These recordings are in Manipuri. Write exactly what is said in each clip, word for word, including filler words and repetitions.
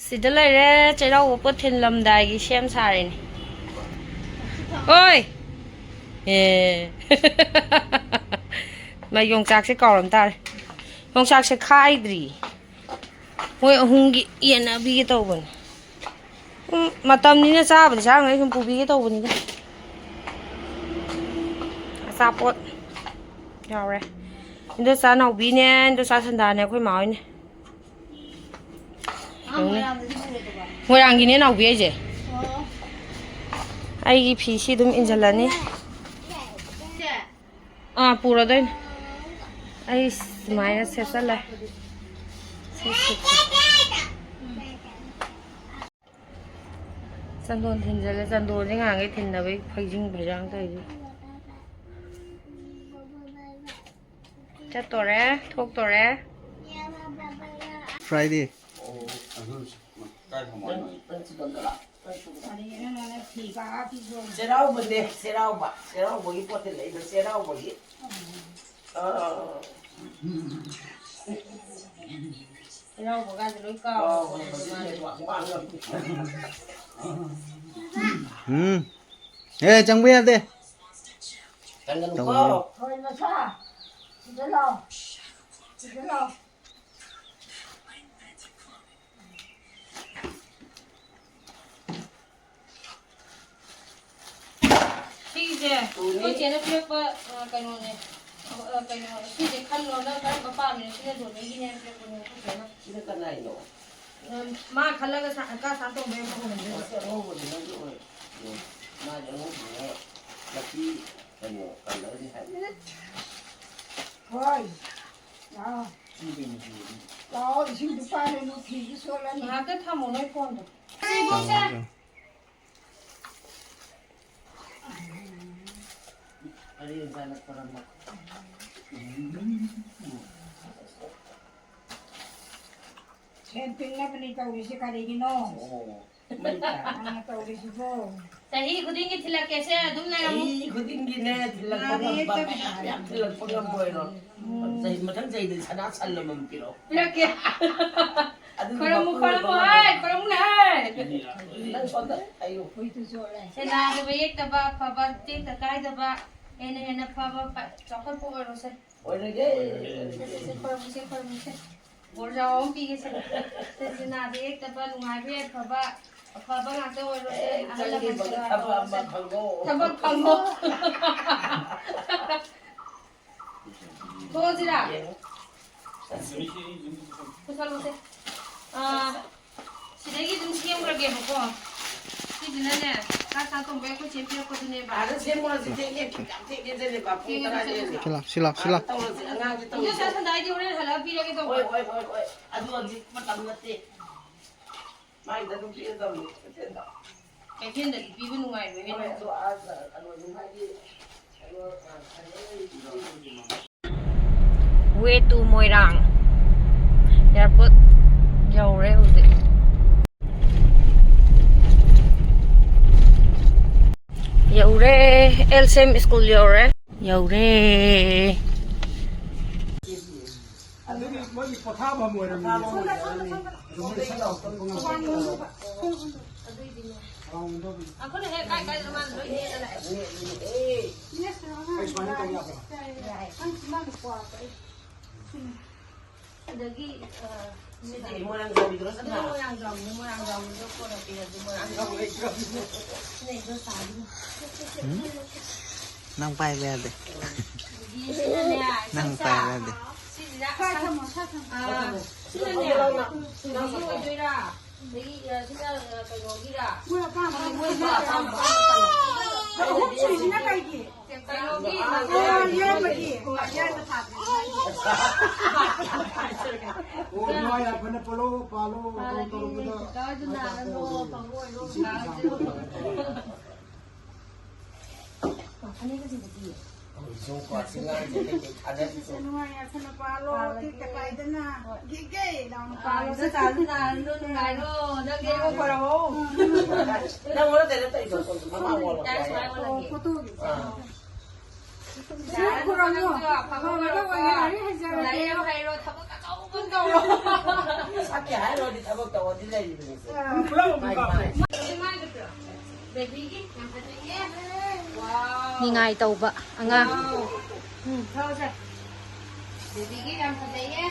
ꯁꯤꯗ ꯂꯩꯔꯦ, ꯆꯩꯔꯥꯎꯕ ꯄꯣꯠ ꯊꯤꯜꯂꯝꯗꯥꯏꯒꯤ ꯁꯦꯝ ꯁꯥꯔꯤꯅꯤ꯫ ꯑꯣꯏ! ꯑꯦ꯫ ꯃꯥ ꯌꯣꯡꯆꯥꯛꯁꯦ ꯀꯥꯎꯔꯝ ꯇꯥꯔꯦ꯫ ꯌꯣꯡꯆꯥꯛꯁꯦ ꯈꯥꯏꯗ꯭ꯔꯤ꯫ ꯃꯣꯏ ꯑꯍꯨꯝꯒꯤ ꯌꯦꯟꯅꯕꯤꯒꯦ ꯇꯧꯕꯅꯤ꯫ ꯎꯝ, ꯃꯇꯝꯅꯤꯅ ꯆꯥꯕꯗꯤ ꯆꯥꯔꯝꯒꯅꯤ, ꯁꯨꯝ ꯄꯨꯕꯤꯒꯦ ꯇꯧꯕꯅꯤꯗ꯫ ꯑꯆꯥꯄꯣꯠ ꯌꯥꯎꯔꯦ꯫ ꯏꯟꯗꯣꯆꯥ ꯅꯥꯎꯕꯤꯅꯦ, ꯏꯟꯗꯣꯆꯥ ꯁꯟꯗꯥꯅꯦ, ꯑꯩꯈꯣꯏ ꯃꯥ ꯍꯣꯏꯅꯦ꯫ ꯌꯦꯡꯉꯨꯅꯦ꯫ ꯃꯣꯏꯔꯥꯡꯒꯤꯅꯦ ꯅꯥꯎꯕꯤ ꯑꯩꯁꯦ꯫ ꯑꯩꯒꯤ ꯐꯤꯁꯤ ꯑꯗꯨꯝ ꯏꯟꯁꯤꯜꯂꯅꯤ꯫ ꯑꯥ, ꯄꯨꯔꯗꯣꯏꯅꯦ꯫ ꯑꯩ ꯁꯨꯃꯥꯏꯅ ꯁꯦꯠꯆꯜꯂꯦ꯫ Set, set, set. ꯆꯟꯗꯣꯟ ꯊꯤꯟꯖꯜꯂꯦ꯫ ꯆꯟꯗꯣꯟꯁꯦ ꯉꯍꯥꯟꯈꯩ ꯊꯤꯟꯅꯕꯩ ꯐꯩꯖꯤꯡ ꯐꯩꯔꯥꯡ ꯇꯧꯔꯤꯁꯦ꯫ ꯆꯠꯇꯣꯔꯦ, ꯊꯣꯛꯇꯣꯔꯦ꯫ Friday꯫ ꯆꯩꯔꯥꯎꯕꯅꯦ, ꯆꯩꯔꯥꯎꯕ꯫ ꯆꯩꯔꯥꯎꯕꯒꯤ ꯄꯣꯠꯇꯤ ꯂꯩꯕ, ꯆꯩꯔꯥꯎꯕꯒꯤ꯫ ꯑꯥ꯫ ꯆꯩꯔꯥꯎꯕꯒꯥꯁꯦ ꯂꯣꯏ ꯀꯥꯎꯔꯦ꯫ ꯎꯝ꯫ ꯑꯦ, ꯆꯪꯕ ꯌꯥꯗꯦ꯫ ꯆꯪꯒꯅꯨꯀꯣ꯫ ꯇꯧꯒꯅꯨ꯫ ꯍꯣꯏ, ꯃꯁꯥ꯫ ꯁꯤꯗ ꯂꯥꯎ꯫ ꯁꯤꯗ ꯂꯥꯎ꯫ ꯁꯤꯁꯦ ꯑꯩꯈꯣꯏ ꯆꯦꯅ ꯄꯤꯔꯛꯄ, ꯑ, ꯀꯩꯅꯣꯅꯦ꯫ ꯑ, ꯀꯩꯅꯣ, ꯁꯤꯁꯦ ꯈꯜꯂꯣ, ꯅꯪ ꯀꯔꯝꯕ ꯄꯥꯝꯃꯤꯅꯣ? ꯁꯤꯅ ꯖꯣꯅꯤꯒꯤꯅꯦ ꯄꯤꯔꯛꯄꯅꯦ ꯑꯩꯈꯣꯏ ꯆꯦꯅ꯫ ꯁꯤꯅ ꯀꯅꯥꯏꯅꯣ? ꯎꯝ, ꯃꯥ ꯈꯜꯂꯒ ꯁꯥ-, ꯀꯥ ꯁꯥ ꯇꯣꯡꯕ ꯌꯥꯝ ꯐꯪꯍꯟꯗꯣꯏꯅꯦ꯫ ꯑꯁꯤ ꯑꯉꯧꯕꯗꯨ ꯅꯪꯒꯤ ꯑꯣꯏ-, ꯎꯝ, ꯃꯥꯗꯤ ꯑꯉꯧꯕꯗꯨꯅ ꯃꯄꯤ ꯀꯩꯅꯣ ꯀꯂꯔꯅꯤ ꯍꯥꯏꯕ꯫ ꯍꯣꯏ꯫ ꯂꯥꯛꯑꯣ꯫ ꯂꯥꯛꯑꯣ, ꯏꯁꯤꯡꯗꯨ ꯄꯥꯏꯔꯨꯅꯨ, ꯐꯤꯁꯨ ꯆꯣꯠꯂꯅꯤ꯫ ꯉꯥꯏꯍꯥꯛꯇ ꯊꯝꯃꯣ ꯅꯣꯏ ꯐꯣꯟꯗꯣ꯫ ꯁꯦꯟ ꯇꯤꯡꯅꯕꯅꯤ ꯇꯧꯔꯤꯁꯦ ꯀꯔꯤꯒꯤꯅꯣ? ꯑꯣ꯫ ꯇꯧꯔꯤꯁꯤꯕꯣ? ꯆꯍꯤ ꯈꯨꯗꯤꯡꯒꯤ ꯊꯤꯜꯂꯛꯀꯦꯁꯦ, ꯑꯗꯨꯝ ꯂꯩꯔꯝꯃꯨ꯫ ꯆꯍꯤ ꯈꯨꯗꯤꯡꯒꯤꯅꯦ ꯊꯤꯜꯂꯛꯄ ꯉꯝꯕ, ꯃꯌꯥꯝ ꯌꯥꯝ ꯊꯤꯜꯂꯛꯄ ꯉꯝꯕ ꯑꯣꯏꯔꯣ꯫ ꯆꯍꯤ ꯃꯊꯪ ꯆꯍꯤꯗ ꯁꯅꯥ ꯁꯟ ꯑꯃꯃꯝ ꯄꯤꯔꯛꯑꯣ꯫ ꯄꯤꯔꯛꯀꯦ꯫ ꯑꯗꯨꯗꯤ ꯈꯣꯏꯔꯝꯃꯨ, ꯃꯄꯨ ꯈꯣꯏꯔꯝꯃꯨ, ꯑꯣꯏꯕ ꯍꯥꯏ, ꯈꯣꯏꯔꯝꯃꯨꯅꯦ, ꯍꯥꯏ꯫ ꯅꯪ ꯁꯣꯝꯗ ꯍꯥꯏꯌꯨ꯫ ꯁꯦꯟꯅꯥꯗꯕ ꯌꯦꯛꯇꯕ, ꯑꯐꯕ ꯇꯦꯛꯇ ꯀꯥꯏꯗꯕ, ꯍꯦꯟꯅ ꯍꯦꯟꯅ ꯐꯕ, ꯐ-, ꯆꯥꯎꯈꯠꯄ ꯑꯣꯏꯔꯣꯁꯦ꯫ ꯑꯣꯏꯔꯒꯦ꯫ ꯁꯦ, ꯁꯦ, ꯁꯦ, ꯈꯣꯏꯔꯝꯃꯨꯁꯦ, ꯈꯣꯏꯔꯝꯃꯨꯁꯦ꯫ ꯕꯣꯔ ꯆꯥꯎꯕ ꯑꯃ ꯄꯤꯒꯦꯁꯦ꯫ ꯁꯦ, ꯁꯦ, ꯅꯥꯗ ꯌꯦꯛꯇꯕ, ꯅꯨꯡꯉꯥꯏꯕ ꯌꯥꯏꯐꯕ, ꯑꯐꯕ ꯉꯥꯛꯇ ꯑꯣꯏꯔꯣꯁꯦ꯫ ꯑꯦ, ꯑꯍꯜ ꯂꯃꯟ ꯆꯪꯈꯤꯕꯒ ꯁꯦꯕꯥ ꯊꯕꯛ ꯑꯃ ꯇꯧꯔꯁꯦ꯫ ꯐꯪꯉꯣ꯫ ꯊꯕꯛ ꯐꯪꯉꯣ꯫ ꯊꯣꯛꯑꯁꯤꯔꯥ? ꯄꯨꯁꯜꯂꯨꯁꯦ꯫ ꯑꯥ, ꯁꯤꯗꯒꯤ ꯑꯗꯨꯝ ꯁꯦꯝꯈ꯭ꯔꯒꯦꯕꯀꯣ꯫ ꯁꯤꯁꯤꯅꯅꯦ, ꯆꯥꯛ ꯆꯥ ꯇꯣꯡꯕꯩ ꯑꯩꯈꯣꯏ ꯆꯦꯅ ꯄꯤꯔꯛꯄꯗꯨꯅꯦꯕ꯫ ꯑꯥꯗ ꯁꯦꯝꯃꯨꯔꯁꯤ, ꯊꯦꯡꯉꯦ, ꯌꯥꯝ ꯊꯦꯡꯉꯦ, ꯖꯦꯅꯦꯕ, ꯄꯨꯡ ꯊꯦꯡꯉꯦ, ꯇꯔꯥ ꯆꯠꯂꯣ꯫ ꯍꯦꯜꯂꯦ꯫ ꯁꯤ ꯂꯥꯎ, ꯁꯤ ꯂꯥꯎ, ꯁꯤ ꯂꯥꯎ꯫ ꯑꯥꯗ ꯇꯧꯔꯁꯤ, ꯑꯉꯥꯡꯁꯦ ꯏꯟꯗꯣ ꯇꯧꯔꯁꯤ꯫ ꯆꯥ ꯁꯟꯗꯥꯏꯗꯤ ꯍꯣꯔꯦꯟ ꯍꯜꯂꯛꯑ ꯄꯤꯔꯒꯦ ꯇꯧꯕ꯫ ꯍꯣꯏ, ꯍꯣꯏ, ꯍꯣꯏ, ꯍꯣꯏ꯫ ꯑꯗꯨ ꯍꯧꯖꯤꯛ ꯃꯇꯝ ꯅꯠꯇꯦ꯫ ꯃꯥꯏꯗ ꯑꯗꯨꯝ ꯄꯤꯔꯗꯕꯅꯤ, ꯀꯩꯊꯦꯜꯗ꯫ ꯀꯩꯊꯦꯜꯗꯗꯤ ꯄꯤꯕ ꯅꯨꯡꯉꯥꯏꯔꯣꯏꯍꯦ꯫ ꯍꯣꯏ, ꯑꯗꯨ ꯑꯥ, ꯑꯗꯨ ꯑꯗꯨꯝ ꯍꯥꯏꯗꯤ, ꯑꯗꯨ, ꯑꯥ, ꯀꯩꯅꯣ ꯂꯩ-, Way to ꯃꯣꯏꯔꯥꯡ꯫ Airport ꯌꯧꯔꯦ ꯍꯧꯖꯤꯛ꯫ ꯌꯧꯔꯦ, ꯑꯦꯜ ꯁꯦꯝ ꯁ꯭ꯀꯨꯜ ꯌꯧꯔꯦ꯫ ꯌꯧꯔꯦ꯫ ꯑꯗꯨꯒꯤ ꯃꯣꯏꯒꯤ ꯄꯣꯊꯥꯐꯝ ꯑꯣꯏꯔꯝꯃꯤꯅꯦ꯫ ꯑꯩꯈꯣꯏꯅ ꯍꯦꯛ ꯀꯥꯏ ꯀꯥꯏꯗꯅꯣ ꯃꯥꯅ ꯂꯣꯏ ꯅꯦꯛꯑ ꯂꯥꯛꯑꯦ꯫ ꯑꯩ ꯁꯨꯃꯥꯏꯅ ꯇꯧ ꯌꯥꯕ꯭ꯔꯥ? ꯑꯗꯒꯤ, ꯑ, ꯁꯤꯗꯤ ꯃꯣꯏꯔꯥꯡ ꯖꯥꯎꯒꯤꯗꯨꯔꯣ, ꯑꯗꯨ ꯁꯤꯅ? ꯃꯣꯏꯔꯥꯡ ꯖꯥꯎꯒꯤꯅꯦ, ꯃꯣꯏꯔꯥꯡ ꯖꯥꯎꯒꯤꯗꯣ ꯀꯣꯟꯅ ꯄꯤꯔꯁꯤ, ꯃꯣꯏꯔꯥꯡ ꯖꯥꯎꯒꯤ꯫ ꯁꯤꯅ ꯏꯟꯗꯣꯟꯆꯥꯒꯤꯅꯤ꯫ ꯎꯝ? ꯅꯪ ꯄꯥꯏꯕ ꯌꯥꯗꯦ꯫ ꯑꯗꯒꯤ ꯁꯤꯅꯅꯦ, ꯅꯪ ꯏꯆꯥ, ꯄꯥꯏꯕ ꯌꯥꯗꯦ꯫ ꯁꯤꯁꯤꯅ, ꯁ꯭ꯋꯥꯏ ꯊꯝꯃꯣ, ꯁ꯭ꯋꯥꯏ ꯊꯝꯃꯣ꯫ ꯑ, ꯁꯤꯅꯅꯦ, ꯁꯤꯒꯤ ꯑꯣꯏꯗꯣꯏꯔꯥ? ꯑꯗꯒꯤ, ꯑ, ꯁꯤꯅ, ꯑ, ꯀꯩꯅꯣꯒꯤꯔꯥ? ꯃꯣꯏ ꯑꯄꯥꯝꯕ, ꯃꯣꯏ ꯑꯄꯥꯝꯕ꯫ ꯑꯍꯨꯝꯁꯤꯅ ꯀꯩꯒꯤ? ꯀꯩꯅꯣꯒꯤ, ꯑꯣ, ꯌꯥꯏꯃꯒꯤ꯫ ꯍꯣꯏ, ꯌꯥꯏꯃ ꯊꯥꯕꯅꯦ꯫ ꯑꯣ, ꯅꯨꯡꯉꯥꯏ ꯌꯥꯏꯐꯅ ꯄꯣꯂꯣ, ꯄꯥꯜꯂꯣ, ꯄꯥꯜꯂꯒꯦ, ꯇꯧꯔꯛꯄꯗ ꯀꯀꯥ ꯍꯣꯏꯗꯨ ꯅꯥꯔꯅꯣ, ꯄꯥꯕꯨꯡ ꯑꯣꯏꯔꯣ, ꯀꯀꯥ ꯍꯣꯏꯗꯨ꯫ ꯐꯅꯦꯛꯀꯁꯤꯡꯗꯨꯗꯤ? ꯍꯧꯖꯤꯛꯁꯨ ꯀ꯭ꯋꯥꯊꯤ ꯉꯥꯡꯉꯤꯁꯦ ꯀꯩꯀꯩ ꯊꯥꯗꯔꯤꯅꯣ? ꯅꯨꯡꯉꯥꯏ ꯌꯥꯏꯐꯅ ꯄꯥꯜꯂꯣ, ꯇꯦꯛꯇ ꯀꯥꯏꯗꯅ꯫ ꯒꯤꯒꯦ ꯂꯥꯎꯅ ꯄꯥꯜꯂꯣ꯫ ꯆꯥꯔꯁꯨ ꯆꯥꯔꯁꯨ ꯅꯨꯡꯉꯥꯏꯔꯣ꯫ ꯅꯪꯒꯤ ꯍꯩꯀꯣꯛ ꯄꯣꯔꯛꯑꯣ꯫ ꯅꯪ ꯑꯣꯟꯅ ꯇꯩꯅ ꯇꯧꯔꯤꯗꯣ, ꯃꯃꯥꯡ ꯑꯣꯜꯂꯣ꯫ ꯌꯥꯔꯦ, ꯁꯨꯃꯥꯏꯅ ꯑꯣꯜꯂꯒꯦ꯫ ꯐꯣꯇꯣꯒꯤ꯫ ꯑꯥ꯫ ꯁꯤ ꯈꯨꯔꯝꯃꯣ꯫ ꯐꯕ ꯐꯕ ꯂꯥꯏꯔꯤꯛ ꯌꯥꯝ ꯍꯩꯔꯣ, ꯊꯕꯛ ꯑꯆꯧꯕ ꯇꯧꯔꯣ꯫ ꯁꯛꯀꯦ ꯍꯥꯏꯔꯨꯔꯗꯤ ꯊꯕꯛ ꯇꯧꯔꯗꯤ ꯂꯩꯔꯤꯕꯅꯤꯁꯦ꯫ ꯃꯥꯏ ꯃꯥꯏ꯫ ꯕꯦꯕꯤꯒꯤ ꯌꯥꯝ ꯐꯖꯩꯌꯦ꯫ ꯋꯥꯎ꯫ ꯅꯤꯡꯉꯥꯏ ꯇꯧꯕ ꯑꯉꯥꯡ꯫ ꯋꯥꯎ꯫ ꯎꯝ, ꯊꯛꯑꯣꯁꯦ꯫ ꯕꯦꯕꯤꯒꯤ ꯌꯥꯝ ꯐꯖꯩꯌꯦ꯫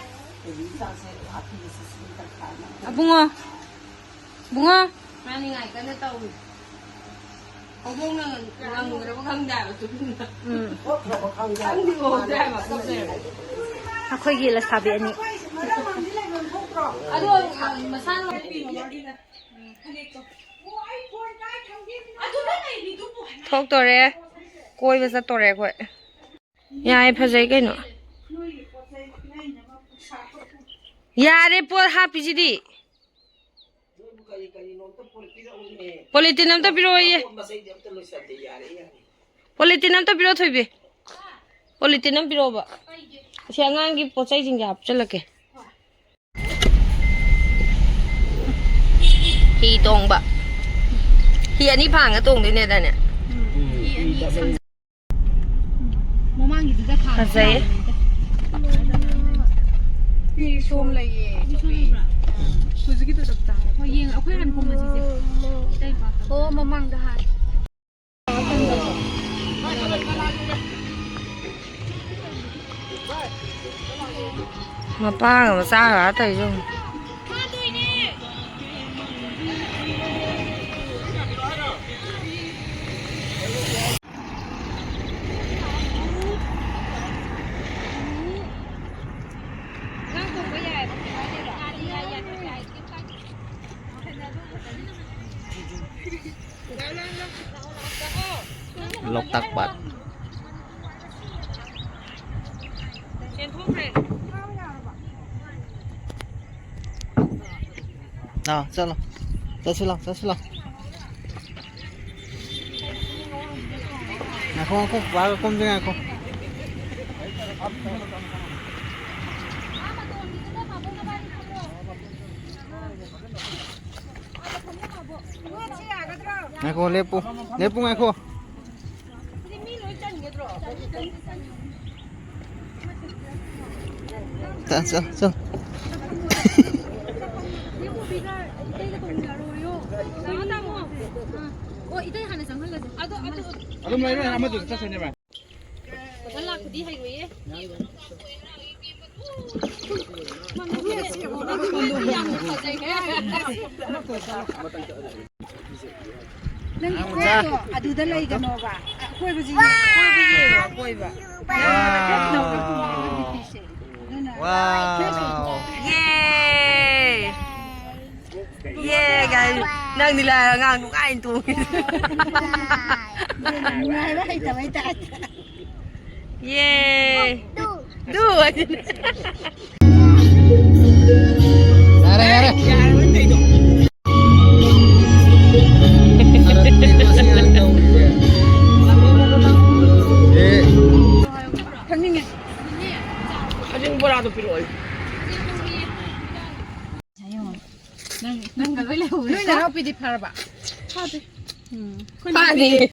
ꯕꯦꯕꯤꯒꯤ ꯆꯥꯁꯦ ꯍꯥꯞꯄꯤꯕꯁꯦ ꯁꯤ ꯇꯪꯈꯥꯏ ꯑꯃ꯫ ꯑꯕꯨꯡꯉꯣ, ꯕꯨꯡꯉꯣ꯫ ꯃꯥ ꯅꯤꯡꯉꯥꯏ ꯀꯟꯅ ꯇꯧꯔꯤ꯫ ꯍꯧꯗꯣꯡꯅ ꯉꯝꯈ꯭ꯔꯕ ꯈꯪꯗꯦ ꯍꯥꯏꯕ ꯇꯨꯃꯤꯟꯅ꯫ ꯎꯝ꯫ ꯊꯣꯛꯈ꯭ꯔꯕ ꯈꯪꯗꯦ ꯍꯥꯏꯕ꯫ ꯈꯪꯗꯦ, ꯎꯍꯧꯗꯦ ꯍꯥꯏꯕ꯫ ꯑꯩꯈꯣꯏꯒꯤ ꯂꯩꯁꯥꯕꯤ ꯑꯅꯤ꯫ ꯑꯗꯣ, ꯃꯁꯥꯅ ꯊꯣꯛꯇꯣꯔꯦ꯫ ꯀꯣꯏꯕ ꯆꯠꯇꯣꯔꯦ ꯑꯩꯈꯣꯏ꯫ ꯌꯥꯏ, ꯐꯖꯩ ꯀꯩꯅꯣ꯫ ꯌꯥꯔꯦ, ꯄꯣꯠ ꯍꯥꯞꯄꯤꯁꯤꯗꯤ꯫ ꯄꯣꯂꯤꯇꯤꯟ ꯑꯝꯇ ꯄꯤꯔꯛꯑꯣꯌꯦ꯫ ꯄꯣꯂꯤꯇꯤꯟ ꯑꯝꯇ ꯄꯤꯔꯛꯑꯣ, ꯊꯣꯏꯕꯤ꯫ ꯄꯣꯂꯤꯇꯤꯟ ꯑꯝ ꯄꯤꯔꯛꯑꯣꯕ꯫ ꯑꯁꯤ ꯑꯉꯥꯡꯒꯤ ꯄꯣꯠ ꯆꯩꯁꯤꯡꯁꯦ ꯍꯥꯞꯆꯤꯜꯂꯛꯀꯦ꯫ ꯍꯤ ꯇꯣꯡꯕ꯫ ꯍꯤ ꯑꯅꯤ ꯐꯥꯡꯉ ꯇꯣꯡꯗꯣꯏꯅꯦꯗꯥꯏꯅꯦ? ꯃꯃꯥꯡꯒꯤꯗꯨꯗ ꯊꯥꯕ ꯐꯖꯩꯌꯦ꯫ ꯌꯥꯕꯅꯤꯗ꯫ ꯐꯤ ꯁꯣꯝ ꯂꯩꯌꯦ꯫ ꯐꯤ ꯁꯣꯝ ꯂꯩꯕ꯭ꯔꯥ? ꯍꯧꯖꯤꯛꯀꯤꯗꯨꯗ ꯇꯥꯔꯦ꯫ ꯍꯣꯏ, ꯌꯦꯡ-, ꯑꯩꯈꯣꯏ ꯍꯥꯟꯅ ꯈꯣꯝꯃꯁꯤꯁꯦ꯫ ꯏꯇꯩ ꯄꯥꯛꯇ꯫ ꯑꯣ, ꯃꯃꯥꯡꯗ ꯍꯥꯟꯅ꯫ ꯃꯄꯥꯒ ꯃꯆꯥꯒ ꯇꯧꯔꯤꯁꯦ ꯌꯦꯡꯉꯨ꯫ ꯂꯣꯛꯇꯥꯛ ꯄꯥꯠ꯫ ꯂꯥꯎ, ꯆꯠꯂꯣ꯫ ꯆꯠꯁꯤ ꯂꯥꯎ, ꯆꯠꯁꯤ ꯂꯥꯎ꯫ ꯉꯥꯏꯈꯣ, ꯉꯥꯏꯈꯣ, ꯉꯥꯏꯈꯣ, ꯕꯥꯒ ꯀꯨꯝꯁꯤ, ꯉꯥꯏꯈꯣ꯫ ꯉꯥꯏꯈꯣ, ꯂꯦꯞꯄꯨ꯫ ꯂꯦꯞꯄꯨ, ꯉꯥꯏꯈꯣ꯫ ꯆꯠ, ꯆꯠ, ꯆꯠ꯫ ꯑꯗꯨꯝ ꯂꯩꯔꯣꯏ, ꯑꯃꯗꯨꯗ ꯆꯠꯁꯤꯅꯦ, ꯚꯥꯏ꯫ ꯃꯊꯪ ꯂꯥꯛꯄꯗꯤ ꯍꯩꯔꯣꯏꯌꯦ꯫ ꯌꯥꯝꯅ ꯐꯖꯩꯍꯦ꯫ ꯅꯪ ꯈꯨꯠꯇꯣ ꯑꯗꯨꯗ ꯂꯩꯒꯅꯣꯕ꯫ ꯑꯀꯣꯏꯕꯁꯤ ꯌꯦꯡꯉꯣ, ꯑꯀꯣꯏꯕ ꯌꯦꯡꯉꯣ, ꯑꯀꯣꯏꯕ꯫ ꯋꯥꯎ꯫ ꯋꯥꯎ꯫ ꯌꯦ! ꯌꯦ! ꯒꯥꯏ, ꯅꯪꯗꯤ ꯂꯥꯏ ꯑꯉꯥꯡ ꯅꯨꯡꯉꯥꯏꯅ ꯇꯣꯡꯉꯤ꯫ ꯅꯨꯡꯉꯥꯏꯕ ꯍꯩꯇꯕꯩ ꯇꯥꯏꯞꯇ꯫ ꯌꯦ! ꯗꯨ! ꯌꯥꯔꯦ, ꯌꯥꯔꯦ꯫ ꯈꯪꯅꯤꯡꯉꯦ꯫ ꯈꯖꯤꯡ ꯕꯣꯔꯥꯗꯣ ꯄꯤꯔꯛꯑꯣ꯫ ꯅꯪ, ꯅꯪ ꯂꯣꯏ ꯂꯩꯍꯧꯔꯦ꯫ ꯅꯣꯏ ꯅꯅꯥꯎꯄꯤꯗꯤ ꯐꯔꯕ? ꯐꯥꯗꯦ꯫ ꯎꯝ꯫ ꯐꯥꯗꯦ꯫